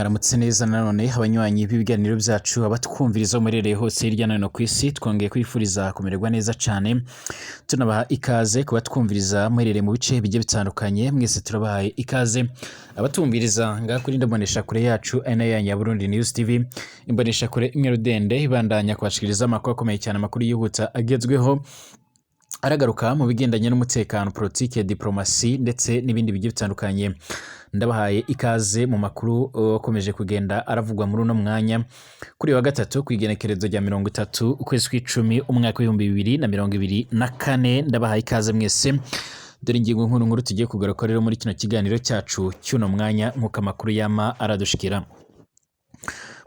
Mwaramutse neza nanone abanywanyi b'ibiganiro byacu, abatwumviriza aho muherereye hose hirya no hino ku isi. Twongeye kwifuriza kumererwa neza cyane, tunabaha ikaze kubatwumviriza muherereye mu bice bigiye bitandukanye. Mwese turabahaye ikaze. Abatumviriza ngaha kuri ndaboneshakure yacu, ari nayo yanyu ya Burundi News TV, imboneshakure imwe rudende ibandanya kubashikiriza amakuru akomeye cyane, amakuru yihuta agezweho, aragaruka mu bigendanye n'umutekano, politike, diplomasi ndetse n'ibindi bigiye bitandukanye. Ndabahaye ikaze mu makuru akomeje kugenda aravugwa muri uno mwanya, kuri wa gatatu, ku igenekerezo rya 30 ukwezi kw'icumi umwaka w'2024. Ndabahaye ikaze mwese. Dore ingingo nkuru nkuru tugiye kugaruka rero muri kino kiganiro cyacu cy'uno mwanya, nk'uko amakuru yama aradushikira.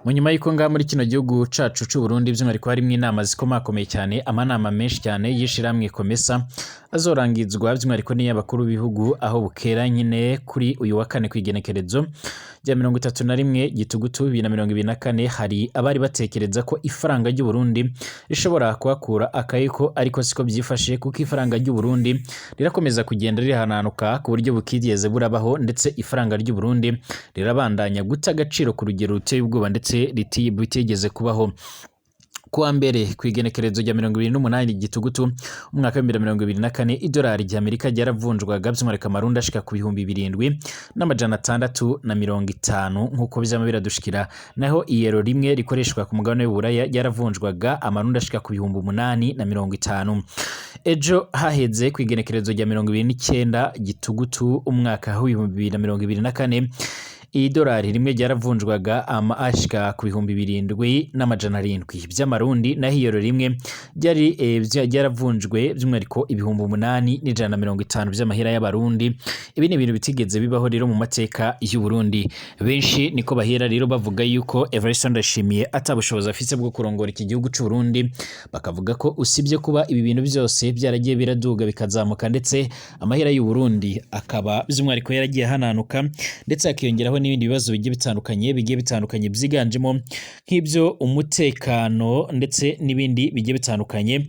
Mu nyuma y'uko ngaha muri kino gihugu cacu c'u Burundi, by'umwihariko harimwo inama zikomakomeye cyane, amanama menshi cyane y'ishirahamwe COMESA azorangizwa, by'umwihariko n'iy'abakuru b'ibihugu, aho bukera nyine kuri uyu wa kane, kw'igenekerezo rya 31 Gitugutu 2024, hari abari batekereza ko ifaranga ry'u Burundi rishobora kuhakura akayiko, ariko siko byifashe, kuko ifaranga ry'u Burundi rirakomeza kugenda rihananuka ku buryo butigeze burabaho, ndetse ifaranga ry'u Burundi rirabandanya guta agaciro ku rugero ruteye ubwoba ndetse bitigeze kubaho. Kuwa mbere, ku igenekerezo rya 28 Gitugutu umwaka w'2024, idolari ry'Amerika ryaravunjwaga, by'umwihariko amarundi, ashika ku 7650, nk'uko bizama biradushikira. Naho iyero rimwe rikoreshwa ku mugabane w'Uburaya ryaravunjwaga amarundi ashika ku 8050. Ejo haheze, ku igenekerezo rya 29 Gitugutu umwaka w'2024, idolari rimwe ryaravunjwaga ama ashika ku 7700 by'amarundi, naho iyero rimwe ryari ryaravunjwe, by'umwihariko, 8150 by'amahera y'abarundi. Ibi ni ibintu bitigeze bibaho rero mu mateka y'u Burundi. Benshi niko bahera rero bavuga yuko Evariste Ndayishimiye atabushobozi afise bwo kurongora iki gihugu c'u Burundi, bakavuga ko usibye kuba ibi bintu byose byaragiye biraduga bikazamuka, ndetse amahera y'u Burundi akaba by'umwihariko yaragiye ahananuka, ndetse hakiyongeraho n'ibindi bibazo bigiye bitandukanye byiganjemo nk'ibyo umutekano ndetse n'ibindi bigiye bitandukanye.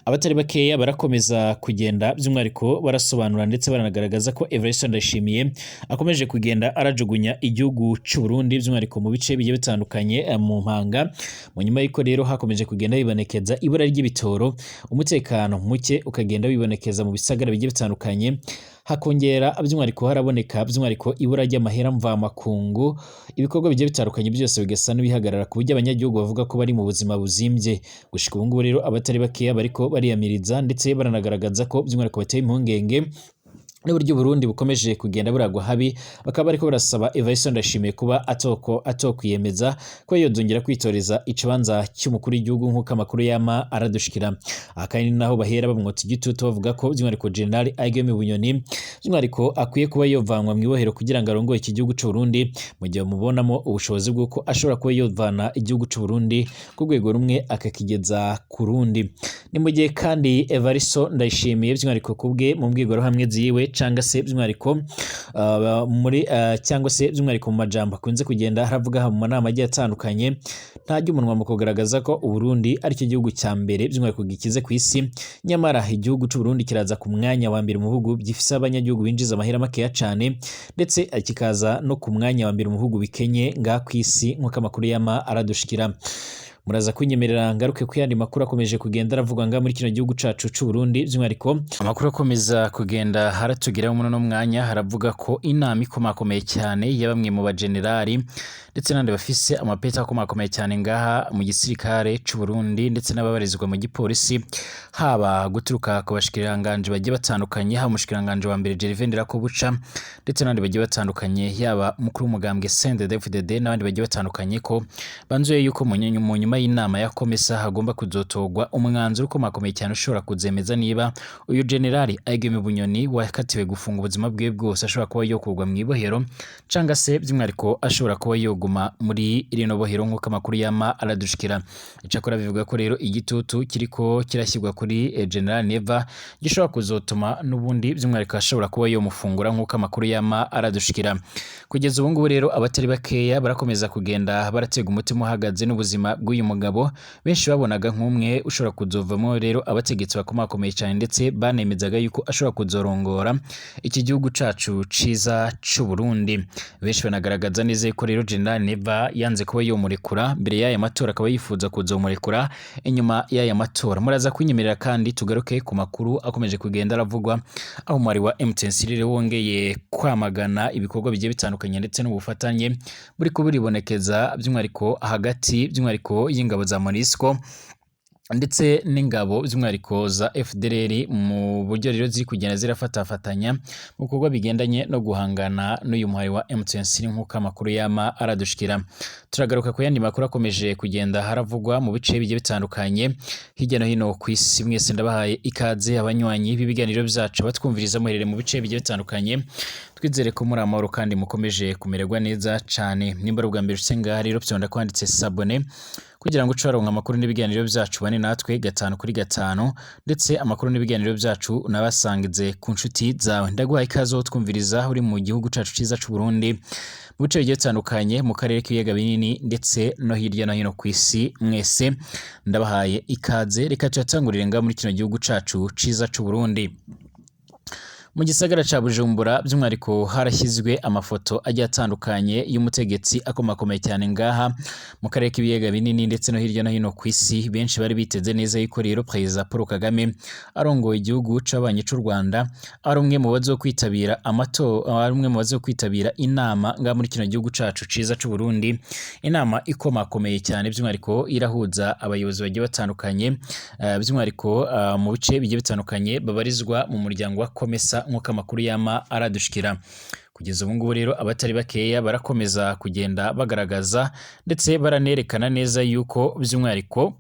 Abatari bakeya barakomeza kugenda, by'umwihariko, barasobanura ndetse baranagaragaza ko Evariste Ndayishimiye akomeje kugenda arajugunya igihugu cy'u Burundi, by'umwihariko mu bice bigiye bitandukanye mu mpanga. Mu nyuma y'uko rero hakomeje kugenda hibonekeza ibura ry'ibitoro, umutekano muke ukagenda wibonekeza mu bisagara bigiye bitandukanye, hakongera by'umwihariko haraboneka by'umwihariko ibura ry'amahera mvamakungu, ibikorwa bigiye bitandukanye byose bigasa n'ibihagarara, ku buryo abanyagihugu bavuga ko bari mu buzima buzimbye. Gushika ubu ngubu rero, abatari bakeya bariko bariyamiriza ndetse baranagaragaza ko by'umwihariko bateye impungenge n'uburyo Burundi bukomeje kugenda buragwa habi, bakaba bariko barasaba Evariste Ndayishimiye kuba atoko atokwiyemeza ko yozongera kwitoreza ikibanza cy'umukuru w'igihugu, nk'uko amakuru yama aradushikira. Aha kandi ni naho bahera bamwotsa igitutu, bavuga ko by'umwihariko General Aigeme Bunyoni by'umwihariko akwiye kuba yovanwa mu ibohero kugira ngo arongore iki gihugu c'u Burundi, mu gihe bamubonamo ubushobozi bw'uko ashobora kuba yovana igihugu c'u Burundi ku rwego rumwe akakigeza ku rundi. Ni mu gihe kandi Evariste Ndayishimiye, by'umwihariko, kubwe mu mbwirwaruhamwe ziwe, cyangwa se by'umwihariko muri cyangwa se by'umwihariko mu majambo akunze kugenda haravuga mu manama agiye atandukanye, ntajya umunwa mu kugaragaza ko Uburundi ari cyo gihugu cya mbere by'umwihariko gikize ku isi. Nyamara igihugu c'u Burundi kiraza ku mwanya wa mbere mu bihugu gifise abanyagihugu binjiza amahera makeya cane, ndetse kikaza no ku mwanya wa mbere mu bihugu bikenye ngaha ku isi, nk'uko amakuru yama aradushikira. Muraza kunyemerera ngaruke ku yandi makuru akomeje kugenda aravugwa ngaha muri kino gihugu cacu c'u Burundi. By'umwihariko amakuru akomeza kugenda haratugeraho muri uno mwanya haravuga ko inama ikomakomeye cyane ya bamwe mu bajenerali ndetse n'abandi bafise amapeti akomakomeye cyane ngaha mu gisirikare c'u Burundi, ndetse n'ababarizwa mu gipolisi, haba guturuka ku bashikiranganje bagiye batandukanye, haba umushikiranganje wa mbere Gervais Ndirakobuca ndetse n'abandi bagiye batandukanye, yaba umukuru w'umugambwe CNDD-FDD n'abandi bagiye batandukanye, ko banzuye yuko mu nyuma y'inama ya COMESA hagomba kuzotogwa umwanzuro ukomakomeye cyane ushobora kuzemeza niba uyu generali Aigeme Bunyoni wakatiwe gufunga ubuzima bwiwe bwose ashobora kuba yokurwa mu ibohero, canga se by'umwihariko ashobora kuba yoguma muri rino bohero, nk'uko amakuru yama aradushikira. Icakora bivuga ko rero igitutu kiriko kirashyirwa kuri General Neva gishobora kuzotuma n'ubundi by'umwihariko ashobora kuba yomufungura, nk'uko amakuru yama aradushikira. Kugeza ubu ngubu rero, abatari bakeya barakomeza kugenda baratega umutima uhagaze n'ubuzima bw'uyu mugabo benshi babonaga nk'umwe ushobora kuzovamo rero abategetsi bakomakomeye cyane, ndetse banemezaga yuko ashobora kuzorongora iki gihugu cacu ciza c'u Burundi. Benshi banagaragaza neza yuko rero General Neva yanze kuba yomurekura mbere y'aya matora, akaba yifuza kuzomurekura inyuma y'aya matora. Muraza kwinyemerera kandi tugaruke ku makuru akomeje kugenda aravugwa, aho umwari wa M23 rero wongeye kwamagana ibikorwa bigiye bitandukanye ndetse n'ubufatanye buri kuburibonekeza by'umwihariko hagati by'umwihariko y'ingabo za MONUSCO ndetse n'ingabo by'umwihariko za FDLR, mu buryo rero ziri kugenda zirafatafatanya mu bikorwa bigendanye no guhangana n'uyu muhari wa M23, nk'uko amakuru yama aradushikira. Turagaruka ku yandi makuru akomeje kugenda haravugwa mu bice bigiye bitandukanye hirya no hino ku isi. Mwese ndabahaye ikaze, abanywanyi b'ibiganiro byacu batwumviriza muherere mu bice bigiye bitandukanye. Twizere ko muri amahoro kandi mukomeje kumererwa neza cane. Nimba ari ubwa mbere ushitse ngaha rero, fyonda kwanditse s'abonner kugira ngo uce waronka amakuru n'ibiganiro byacu, bane natwe gatanu kuri gatanu, ndetse amakuru n'ibiganiro byacu unabasangize ku nshuti zawe. Ndaguhaye ikaze wo twumviriza uri mu gihugu cacu ciza c'u Burundi, mu bice bigiye bitandukanye, mu karere k'ibiyaga binini ndetse no hirya no hino ku isi. Mwese ndabahaye ikaze. Reka tuyatangurire ngaha muri kino gihugu cacu ciza c'u Burundi. Mu gisagara ca Bujumbura by'umwihariko harashyizwe amafoto agiye atandukanye y'umutegetsi akomakomeye cyane ngaha mu karere k'ibiyaga binini ndetse no hirya no hino ku isi. Benshi bari biteze neza yuko rero Perezida Paul Kagame arongoye igihugu c'abanyi c'u Rwanda ari umwe mu bazokwitabira amatora, ari umwe mu bazokwitabira inama ngaha muri kino gihugu cacu ciza c'u Burundi, inama ikomakomeye cyane by'umwihariko irahuza abayobozi bagiye batandukanye, by'umwihariko mu bice bigiye bitandukanye babarizwa mu muryango wa COMESA, nk'uko amakuru yama aradushikira. Kugeza ubu ngubu rero abatari bakeya barakomeza kugenda bagaragaza ndetse baranerekana neza yuko by'umwihariko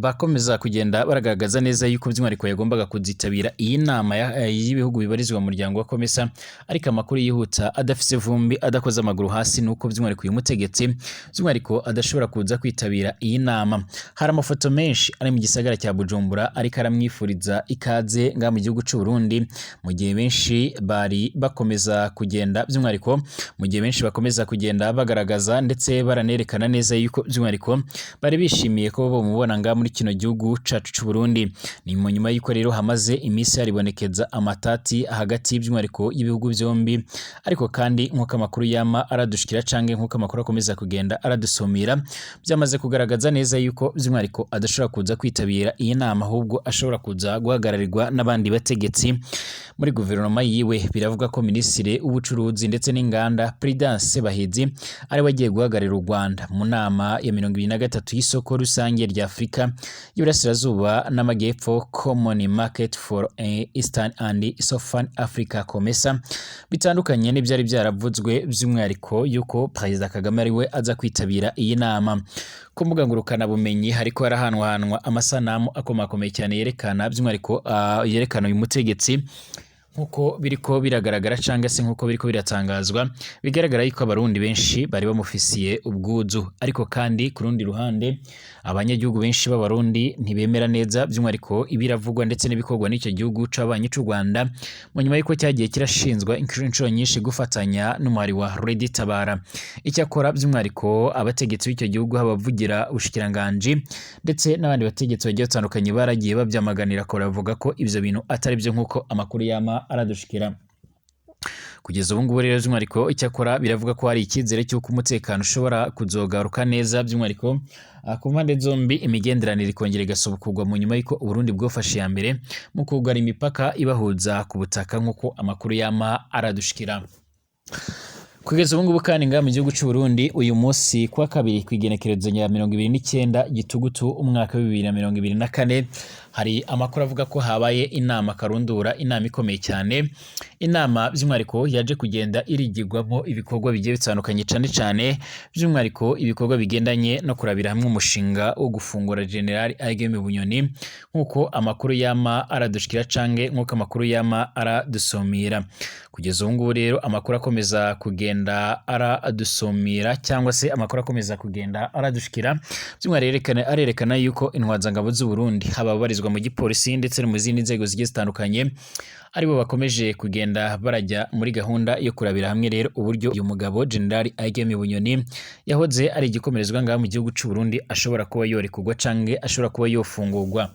bakomeza kugenda baragaragaza neza yuko by'umwihariko yagombaga kuzitabira iyi nama y'ibihugu bibarizwa mu muryango wa COMESA. Ariko amakuru yihuta adafise vumbi, adakoze amaguru hasi, nuko by'umwihariko uyu mutegetsi by'umwihariko adashobora kuza kwitabira iyi nama. Hari amafoto menshi ari mu gisagara cya Bujumbura ariko aramwifuriza ikaze ngaha mu gihugu c'u Burundi, mu gihe benshi bari bakomeza kugenda by'umwihariko mu gihe benshi bakomeza kugenda bagaragaza ndetse baranerekana neza yuko by'umwihariko bari bishimiye ko bomubona ngaha muri kino gihugu cacu c'u Burundi. Ni mu nyuma y'uko rero hamaze iminsi haribonekeza amatati hagati by'umwihariko y'ibihugu byombi. Ariko kandi nk'uko amakuru yama aradushikira canke nk'uko amakuru akomeza kugenda aradusumira, byamaze kugaragaza neza yuko by'umwihariko adashobora kuza kwitabira iyi nama, ahubwo ashobora kuza guhagararirwa n'abandi bategetsi muri guverinoma yiwe. Biravuga ko minisitiri w'ubucuruzi ndetse n'inganda Prudence Bahizi ari we agiye guhagararira u Rwanda mu nama ya 23 y'isoko rusange rya Afurika y'Iburasirazuba n'Amajyepfo, Common Market for Eastern and Southern Africa, COMESA, bitandukanye n'ibyari byaravuzwe by'umwihariko yuko Perezida Kagame ari we aza kwitabira iyi nama. Ku mbuga ngurukanabumenyi hariko harahanwahanwa amasanamu akomakomeye cyane yerekana by'umwihariko yerekana uyu mutegetsi. Nkuko biriko biragaragara cyangwa se nkuko biriko biratangazwa, bigaragara yuko abarundi benshi bari bamufisiye ubwuzu. Ariko kandi ku rundi ruhande abanyagihugu benshi b'abarundi ntibemera neza by'umwihariko ibiravugwa ndetse n'ibikorwa n'icyo gihugu c'abanyi c'u Rwanda, mu nyuma y'uko cyagiye kirashinzwa inshuro nyinshi gufatanya n'umuhari wa Red Tabara. Icyakora by'umwihariko abategetsi b'icyo gihugu, abavugira ubushikiranganji ndetse n'abandi bategetsi bagiye batandukanye, baragiye babyamaganira ko bavuga ko ivyo bintu atari byo, nk'uko amakuru yama aradushikira. Kugeza ubu ngubu rero by'umwihariko icyakora biravuga ko hari icyizere cy'uko umutekano ushobora kuzogaruka neza by'umwihariko ku mpande zombi, imigenderanire ikongera igasubukurwa mu nyuma y'uko Uburundi bwafashe iya mbere mu kugara imipaka ibahuza ku butaka, nk'uko amakuru yama aradushikira. Kugeza ubu ngubu kandi ngaha mu gihugu c'u Burundi, uyu munsi kuwa kabiri kw'igenekerezo rya 29 Gitugutu umwaka wa 2024, hari amakuru avuga ko habaye inama karundura, inama ikomeye cyane, inama by'umwihariko yaje kugenda irigirwamo ibikorwa bigiye bitandukanye, cane cane by'umwihariko ibikorwa bigendanye no kurabira hamwe umushinga wo gufungura General Alain Bunyoni, nk'uko amakuru yama aradushikira canke nk'uko amakuru yama aradusumira. Kugeza ubu ngubu rero amakuru akomeza kugenda aradusumira cyangwa se amakuru akomeza kugenda aradushikira by'umwihariko arerekana yuko intwazangabo z'u Burundi haba ababarizwa babarizwa mu gipolisi ndetse no mu zindi nzego zigiye zitandukanye, aribo bakomeje kugenda barajya muri gahunda yo kurabira hamwe rero uburyo uyu mugabo General Aigeme Bunyoni yahoze ari igikomerezwa ngaha mu gihugu c'u Burundi ashobora kuba yorekurwa canke ashobora kuba yofungurwa.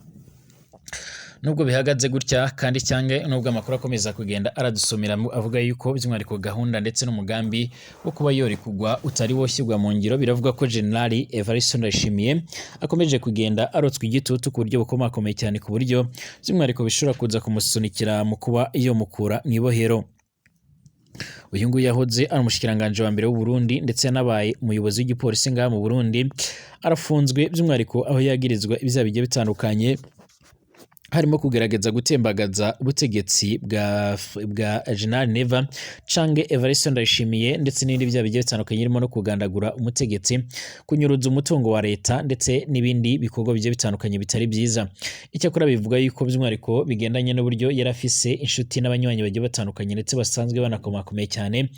Nubwo bihagaze gutya kandi cyange nubwo amakuru akomeza kugenda aradusomera avuga yuko by'umwihariko gahunda ndetse n'umugambi wo kuba yorekurwa utari woshyirwa mu ngiro, biravuga ko General Evariste Ndayishimiye akomeje kugenda arotswa igitutu ku buryo bukomakomeye cyane, ku buryo by'umwihariko bishobora kuza kumusunikira mu kuba yomukura mu ibohero. Uyu nguyu yahoze ari umushikiranganji wa mbere w'u Burundi ndetse yanabaye umuyobozi w'igipolisi ngaha mu Burundi, arafunzwe by'umwihariko aho yagirizwa ibyaha bigiye bitandukanye, harimo kugerageza gutembagaza ubutegetsi bwa General Neva canke Evariste Ndayishimiye, ndetse n'ibindi byaha bigiye bitandukanye birimo no kugandagura umutegetsi, kunyuruza umutungo wa leta ndetse n'ibindi bikorwa bigiye bitandukanye bitari byiza. Icyakora bivuga yuko by'umwihariko bigendanye n'uburyo yari afise inshuti n'abanywanyi bagiye batandukanye ndetse basanzwe banakomakomeye cyane,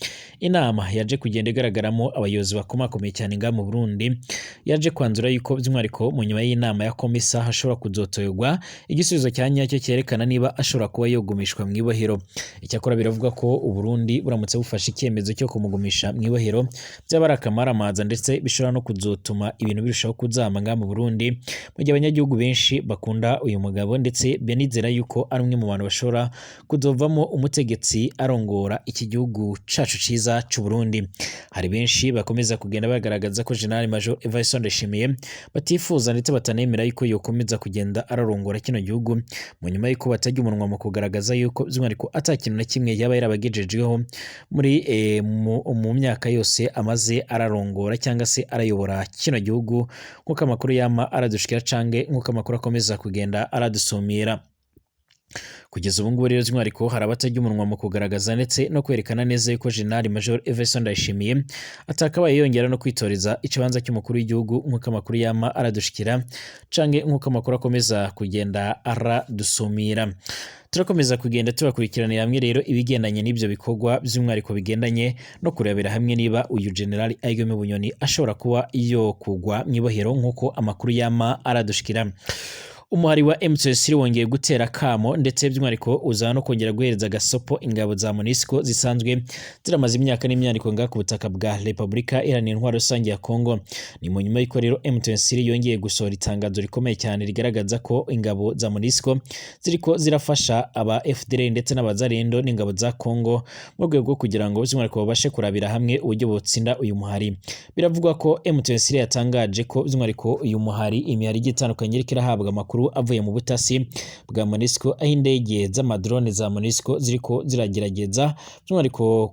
inama yaje kugenda igaragaramo abayobozi bakomakomeye cyane ngaha mu Burundi yaje kwanzura yuko by'umwihariko mu nyuma y'inama ya komisa hashobora kuzotorwa igisubizo cya nyacyo cyerekana niba ashobora kuba yogumishwa mu ibohero. Icyakora biravuga ko u Burundi buramutse bufashe icyemezo cyo kumugumisha mu ibohero byaba ari akamaramaza, ndetse bishobora no kuzotuma ibintu birushaho kuzama ngaha mu Burundi, mu gihe abanyagihugu benshi bakunda uyu mugabo ndetse benizera yuko ari umwe mu bantu bashobora kuzovamo umutegetsi arongora iki gihugu cacu ciza c'u Burundi. Hari benshi bakomeza kugenda bagaragaza ko General Major Evariste Ndayishimiye batifuza ndetse batanemera yuko yokomeza kugenda ararongora kino gihugu, mu nyuma y'uko batajya umunwa mu kugaragaza yuko by'umwihariko ata kintu na kimwe yaba yarabagejejeho muri mu myaka yose amaze ararongora cyangwa se arayobora kino gihugu, nk'uko amakuru yama aradushikira canke nk'uko amakuru akomeza kugenda aradusumira. Kugeza ubu ngubu rero by'umwihariko hari abatajya umunwa mu kugaragaza ndetse no kwerekana neza yuko General Major Evariste Ndayishimiye atakabaye yongera no kwitoreza ikibanza cy'umukuru w'igihugu, nk'uko amakuru yama aradushikira canke nk'uko amakuru akomeza kugenda aradusumira. Turakomeza kugenda tubakurikiranira hamwe rero ibigendanye n'ibyo bikorwa by'umwihariko bigendanye no kurebera hamwe niba uyu General Aigeme Bunyoni ashobora kuba yokugwa mu ibohero, nk'uko amakuru yama aradushikira. Umuhari wa M23 wongeye gutera kamo ndetse by'umwihariko uza no kongera guhereza agasopo ingabo za MONUSCO zisanzwe ziramaze imyaka n'imyaniko ngaha ku butaka bwa Repubulika Iharanira Intwaro Rusange ya Kongo. Ni mu nyuma y'uko rero M23 yongeye gusohora itangazo rikomeye cyane rigaragaza ko ingabo za MONUSCO ziriko zirafasha aba FDLR ndetse n'abazarendo n'ingabo za Kongo mu rwego rwo kugira ngo by'umwihariko babashe kurabira hamwe uburyo botsinda uyu muhari. Biravugwa ko M23 yatangaje ko by'umwihariko uyu muhari imihari igiye itandukanye iriko irahabwa amakuru avuye mu butasi bwa MONUSCO, aho indege z'amadrone za MONUSCO ziriko ziragerageza by'umwihariko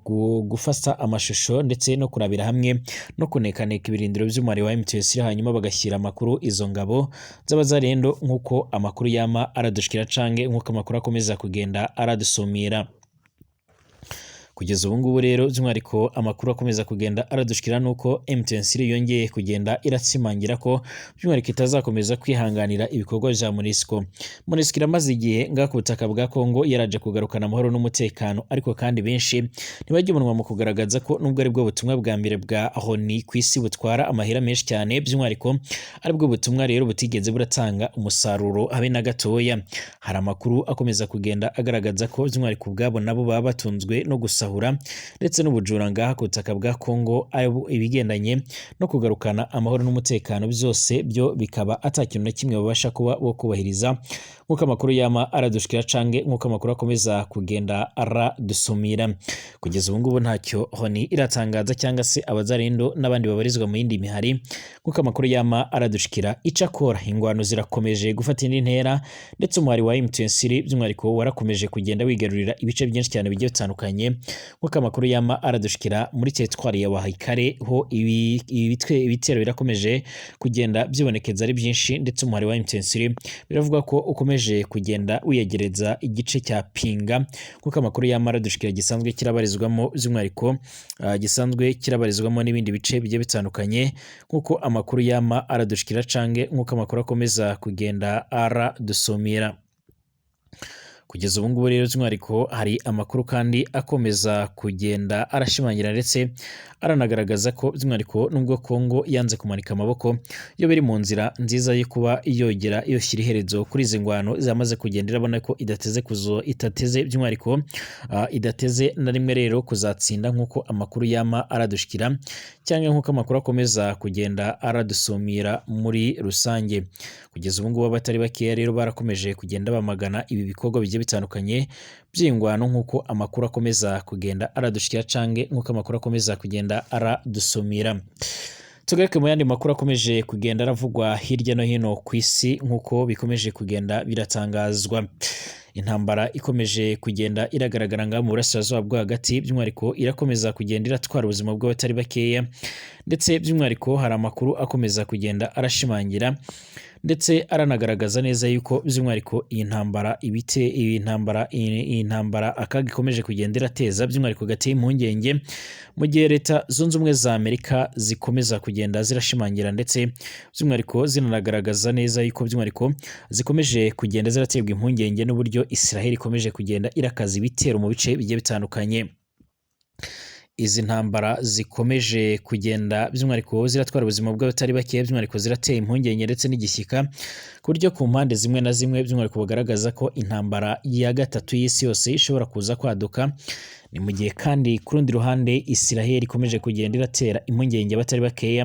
gufata amashusho ndetse no kurabira hamwe no kunekaneka ibirindiro by'umubare wa M23, hanyuma bagashyira amakuru izo ngabo z'abazarendo, nk'uko amakuru yama aradushikira canke nk'uko amakuru akomeza kugenda aradusumira. Kugeza ubu ngubu rero by'umwihariko amakuru akomeza kugenda aradushikira nuko M23 yongeye kugenda iratsimangira ko by'umwihariko itazakomeza kwihanganira ibikorwa vya MONUSCO. MONUSCO iramaze igihe ngaha ku butaka bwa Kongo yaraje kugarukana amahoro n'umutekano, ariko kandi benshi ntibajya umunwa mu kugaragaza ko nubwo aribwo butumwa bwa mbere bwa ONU ku isi butwara amahera menshi cyane, by'umwihariko aribwo butumwa rero butigeze buratanga umusaruro habe na gatoya. Hari amakuru akomeza kugenda agaragaza ko by'umwihariko ubwabo nabo baba batunzwe no gusahura ndetse n'ubujura ngaha ku butaka bwa Kongo, ibigendanye no kugarukana amahoro n'umutekano byose byo bikaba ata kintu na kimwe babasha kuba bo kubahiriza, nk'uko amakuru yama aradushikira canke nk'uko amakuru akomeza kugenda aradusumira. Kugeza ubu ngubu ntacyo ONU iratangaza cyangwa se abazarendo n'abandi babarizwa mu yindi mihari, nk'uko amakuru yama aradushikira. Icakora ingwano zirakomeje gufata indi ntera, ndetse umuhari wa M23 by'umwihariko warakomeje kugenda wigarurira ibice byinshi cyane bigiye bitandukanye, nk'uko amakuru yama aradushikira. Muri teritwari ya Walikale ho ibitero birakomeje kugenda byibonekeza ari byinshi, ndetse umuhari wa M23 biravuga ko ukomeje kugenda wiyegereza igice cya Pinga, nk'uko amakuru yama aradushikira, gisanzwe kirabarizwamo by'umwihariko gisanzwe kirabarizwamo n'ibindi bice bigiye bitandukanye, nk'uko amakuru yama aradushikira canke nk'uko amakuru akomeza kugenda aradusumira. Kugeza ubu ngubu rero by'umwihariko hari amakuru kandi akomeza kugenda arashimangira ndetse aranagaragaza ko by'umwihariko nubwo Kongo yanze kumanika amaboko, yo biri mu nzira nziza yo kuba yogera yoshyira iherezo kuri izi ngwano zamaze kugenda irabona ko idateze kuzo itateze by'umwihariko idateze na rimwe rero kuzatsinda, nk'uko amakuru yama aradushikira cyangwa nk'uko amakuru akomeza kugenda aradusumira muri rusange. Kugeza ubu ngubu abatari bakeya rero barakomeje kugenda bamagana ibi bikorwa bigiye bitandukanye by'ingwano, nk'uko amakuru akomeza kugenda aradushikira cange nk'uko amakuru akomeza kugenda aradusumira. Tugaruke mu yandi makuru akomeje kugenda aravugwa hirya no hino ku isi, nk'uko bikomeje kugenda biratangazwa. Intambara ikomeje kugenda iragaragara ngaha mu burasirazuba bwo hagati, by'umwihariko irakomeza kugenda iratwara ubuzima bw'abatari bakeya, ndetse by'umwihariko hari amakuru akomeza kugenda arashimangira ndetse aranagaragaza neza yuko by'umwihariko iyi ntambara ibite iyi ntambara akaga ikomeje kugenda irateza, by'umwihariko gateye impungenge, mu gihe Leta Zunze Ubumwe za Amerika zikomeza kugenda zirashimangira ndetse by'umwihariko zinanagaragaza neza yuko by'umwihariko zikomeje kugenda ziraterwa impungenge n'uburyo Israel ikomeje kugenda irakaza ibitero mu bice bigiye bitandukanye. Izi ntambara zikomeje kugenda by'umwihariko ziratwara ubuzima bw'abatari bake, by'umwihariko zirateye impungenge ndetse n'igishyika, ku buryo ku mpande zimwe na zimwe by'umwihariko bagaragaza ko intambara ya gatatu y'isi yose ishobora kuza kwaduka. Ni mu gihe kandi ku rundi ruhande Israel ikomeje kugenda iratera impungenge abatari bakeya,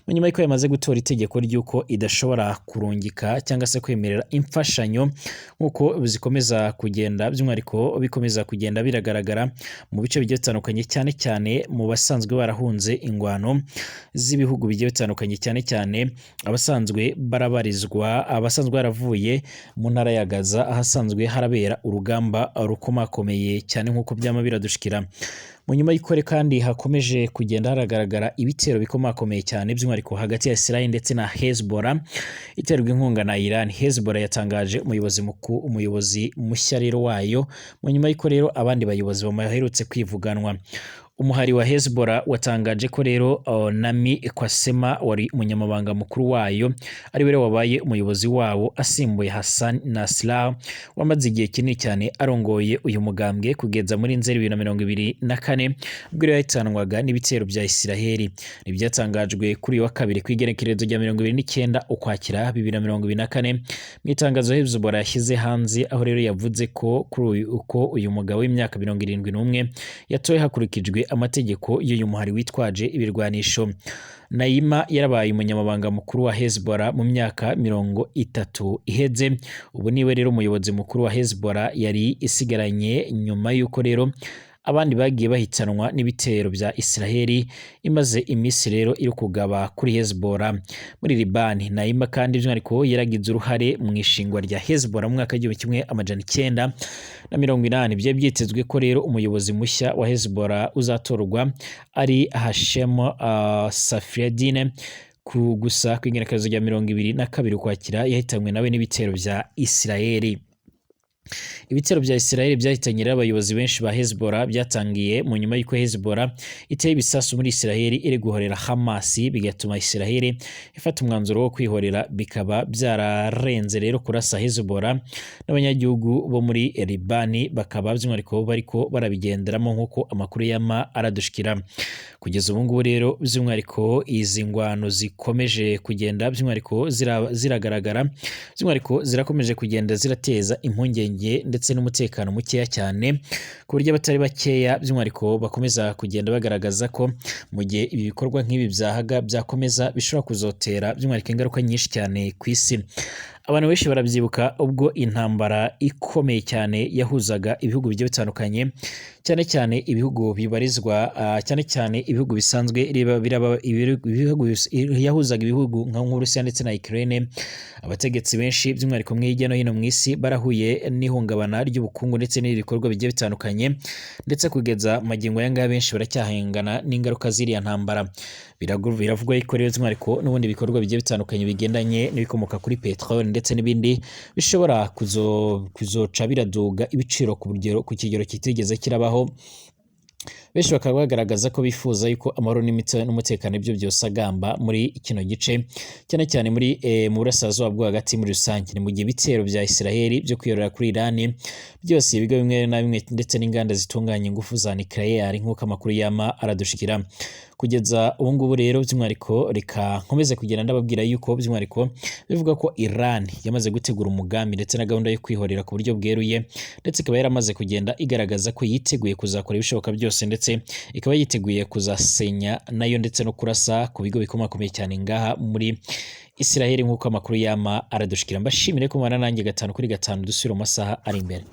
mu nyuma y'uko yamaze gutora itegeko ry'uko idashobora kurungika cyangwa se kwemerera imfashanyo, nk'uko zikomeza kugenda by'umwihariko bikomeza kugenda biragaragara mu bice bigiye bitandukanye, cyane cyane mu basanzwe barahunze ingwano z'ibihugu bigiye bitandukanye, cyane cyane abasanzwe barabarizwa, abasanzwe baravuye mu ntara ya Gaza, ahasanzwe harabera urugamba rukomakomeye cyane, nk'uko byama biradushikira. Mu nyuma y'ikore kandi hakomeje kugenda haragaragara ibitero bikomakomeye cyane, by'umwihariko hagati ya Israel ndetse na Hezbollah iterwa inkunga na Iran. Hezbollah yatangaje umuyobozi mukuru, umuyobozi mushya rero wayo, mu nyuma y'uko rero abandi bayobozi baherutse kwivuganwa. Umuhari wa Hezbollah watangaje ko rero Nami Kwasema wari umunyamabanga mukuru wayo ari we wabaye umuyobozi wawo, asimbuye Hassan Nasrallah wamaze igihe kinini cyane arongoye uyu mugambwe kugeza muri Nzeri 2024, ubwo rero yahitanwaga n'ibitero bya Isiraheli. Ibyatangajwe kuri uyu wa kabiri ku igenekerezo rya 29 Ukwakira 2024, mu itangazo Hezbollah yashyize hanze, aho rero yavuze ko kuri uyu uko uyu mugabo w'imyaka 71 yatowe hakurikijwe amategeko y'uyu muhari witwaje ibirwanisho. Naima yarabaye umunyamabanga mukuru wa Hezbollah mu myaka 30 iheze. Ubu niwe rero umuyobozi mukuru wa Hezbollah yari isigaranye, nyuma y'uko rero abandi bagiye bahitanwa n'ibitero bya Israheli imaze iminsi rero iri kugaba kuri Hezbollah muri Libani. Naima kandi by'umwihariko yaragize uruhare mu ishingwa rya Hezbollah mu mwaka w'1980. Byari byitezwe ko rero umuyobozi mushya wa Hezbollah uzatorwa ari Hashem Safieddine, ku gusa ku igenekerezo rya 22 Ukwakira yahitanywe nawe n'ibitero bya Israeli. Ibitero bya Israel byahitanye rero abayobozi benshi ba Hezbollah byatangiye mu nyuma y'uko Hezbollah iteye ibisasu muri Israel iri guhorera Hamas, bigatuma Israel ifata umwanzuro wo kwihorera, bikaba byararenze rero kurasa Hezbollah n'abanyagihugu bo muri Libani, bakaba by'umwihariko bariko barabigenderamo, nk'uko amakuru yama aradushikira. Kugeza ubu ngubu rero by'umwihariko izi ngwano zikomeje kugenda by'umwihariko ziragaragara, by'umwihariko zirakomeje kugenda zirateza impungenge ndetse n'umutekano mukeya cyane, ku buryo abatari bakeya by'umwihariko bakomeza kugenda bagaragaza ko mu gihe ibi bikorwa nk'ibi byahaga byakomeza, bishobora kuzotera by'umwihariko ingaruka nyinshi cyane ku isi. Abantu benshi barabyibuka ubwo intambara ikomeye cyane yahuzaga ibihugu bigiye bitandukanye, cyane cyane ibihugu bibarizwa cyane cyane ibihugu bisanzwe biraba ibihugu yahuzaga ibihugu nk'Uburusiya ndetse na Ukraine. Abategetsi benshi by'umwihariko mu hirya no hino mu isi barahuye n'ihungabana ry'ubukungu ndetse n'ibikorwa bigiye bitandukanye, ndetse kugeza magingo aya ngaya benshi baracyahangana n'ingaruka z'iriya ntambara. Biravugwa yuko rero by'umwihariko n'ubundi bikorwa bigiye bitandukanye bigendanye n'ibikomoka kuri peteroli ndetse n'ibindi bishobora kuzoca biraduga ibiciro ku rugero ku kigero kitigeze kirabaho. Benshi bakaba bagaragaza ko bifuza yuko amahoro n'umutekano ibyo byosagamba muri kino gice, cyane cyane muri mu burasirazuba bwo hagati muri rusange. Ni mu gihe ibitero vya Israel byo kwiyorera kuri Iran byose ibigo bimwe na bimwe ndetse n'inganda zitunganya ingufu za nucleaire, nk'uko amakuru yama aradushikira kugeza ubu ngubu. Rero by'umwihariko, reka nkomeze kugenda ndababwira yuko by'umwihariko bivuga ko Iran yamaze gutegura umugambi ndetse na gahunda yo kwihorera ku buryo bweruye, ndetse ikaba yaramaze kugenda igaragaza ko yiteguye kuzakora ibishoboka byose, ndetse ikaba yiteguye kuzasenya nayo ndetse no kurasa ku bigo bikomakomeye cyane ngaha muri Israel, nk'uko amakuru yama aradushikira. Mbashimire ko mubana nanjye gatanu kuri gatanu. Dusubire mu masaha ari imbere.